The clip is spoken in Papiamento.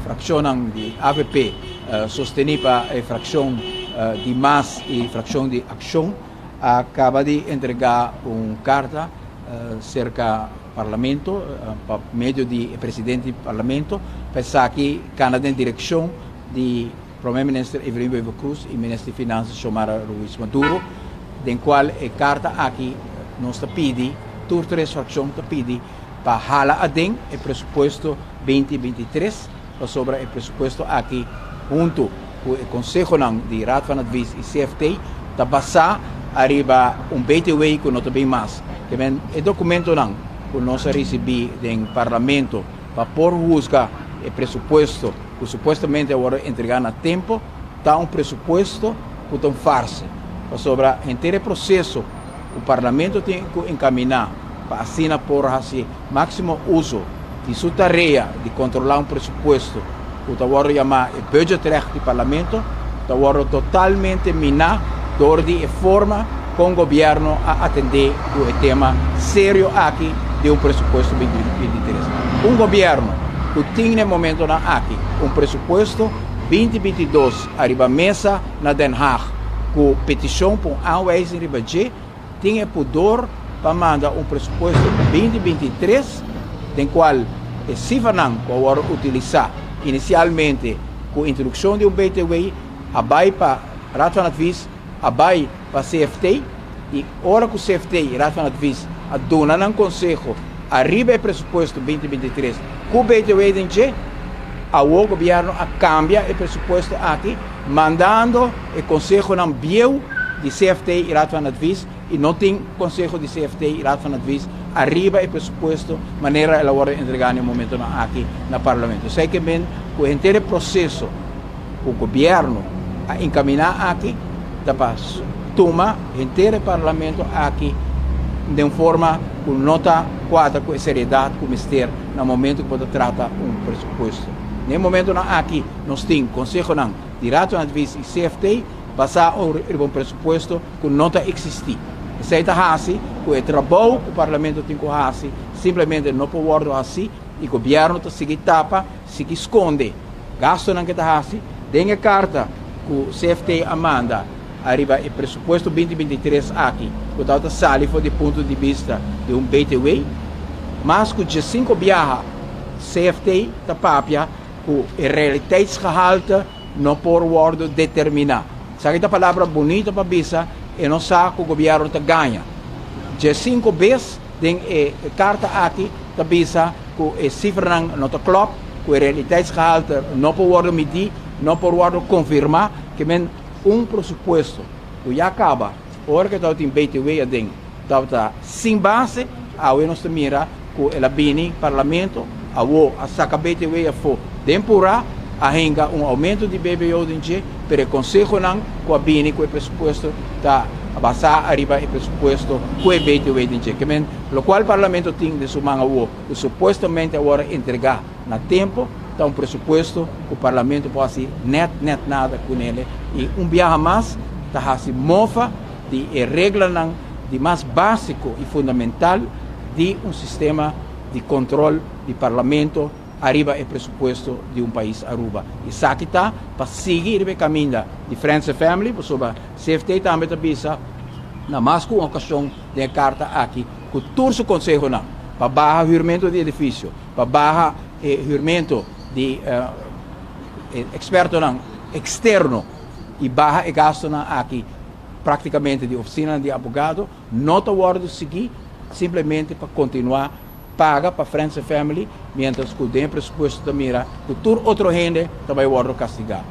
Fraccion di AVP, sosteni pa e fraccion di MAS y fraccion di Accion, a caba di entrega un carta cerca Parlamento, pa medio di presidente di Parlamento, pa esaki cana den direccion di Prome Minister Evelyn Wever-Croes y Minister di Finanzas Xiomara Ruiz Maduro, den cual e carta aki nos ta pidi, tur tres fraccion ta pidi, pa hala aden e presupuesto 2023, pasobra e presupuesto aki hunto cu e consehonan di Raad van Advies y CFT ta basa ariba un BTW cu no ta bin mas. Kiermen e documentonan cu nos a ricibi den Parlamento pa por huzga e presupuesto cu supuestamente a wordo entrega na tempo ta un presupuesto cu ta un farse, pasobra henter e proceso cu Parlamento tin cu encamina pa asina por haci maximo uso di su tarea di controla un presupuesto cu ta wordo yama e budgetrecht di Parlamento ta wordo totalmente mina door di e forma con Gobierno a atende cu e tema serio aki di un presupuesto 2023. Un Gobierno cu tin na e momentonan aki un presupuesto 2022 ariba mesa na Den Haag cu peticion pa un aanwijzing riba dje, tin e pudor pa manda un presupuesto 2023 den cual e cifranan cu a wordo utilisa inicialmente cu introduccion di un BTW a bay pa Raad van Advies, a bay pa CFT y ora cu CFT y Raad van Advies a duna nan conseho ariba e presupuesto 2023 cu BTW den dje, awo Gobierno a cambia e presupuesto aki mandando e consehonan bieu di CFT y Raad van Advies y no tin conseho di CFT y Raad van Advies ariba e presupuesto manera el a wordo entrega na e momentonan aki na Parlamento. Esey ke men cu henter e proceso cu Gobierno a encamina aki ta pa tuma henter e Parlamento aki den un forma cu no ta cuadra cu e seriedad cu mester na momento cu bo ta trata un presupuesto. Na e momentonan aki nos tin consehonan di Raad van Advies y CFT basa riba un presupuesto cu no ta existi. Esey ta haci cu e trabou cu Parlamento tin cu haci simplemente no por wordo haci y Gobierno ta sigui tapa, sigui sconde gastonan cu ta haci. Den e carta cu CFT a manda ariba e presupuesto 2023 aki, cu tabata sali for di punto di bista di un BTW, mas cu 15 biaha CFT ta papia cu e realiteitsgehalte no por wordo determina. Esaki ta palabra bunita pa bisa e no sa cu Gobierno ta gaña. 15 bes den e carta aki ta bisa cu e cifranan no ta klop, cu e realiteitsgehalte no por wordo midi, no por wordo confirma, kiermen un presupuesto cu ya caba, ora cu tabatin BTW aden, tabata sin base. Awe nos ta mira cu el a bini Parlamento, awo a saca BTW afo den pura, a hinga un aumento di BBO den dje, pero e consehonan cu a bini cu e presupuesto ta basa ariba e presupuesto cu e BTW den dje. Kiermen, locual Parlamento tin den su man awo, cu supuestamente awor entrega na tempo, ta un presupuesto cu Parlamento por haci net net nada cu nele y un biaha mas ta haci mofa di e reglanan di mas basico y fundamental di un sistema di control di Parlamento ariba e presupuesto di un pais Aruba. Esaki ta pa sigui riba e caminda di Friends and Family, pasobra CFT tambe ta bisa na mas cu un ocasion den e carta aki cu tur su consehonan pa baha huurmento di edificio, pa baha e huurmento di expertonan externo y baha e gastonan aki practicamente di oficina di abogado, no ta wordo sigui simplemente pa continua paga pa Friends and Family, mientras cu den presupuesto ta mira cu tur otro hende ta bay wordo castiga.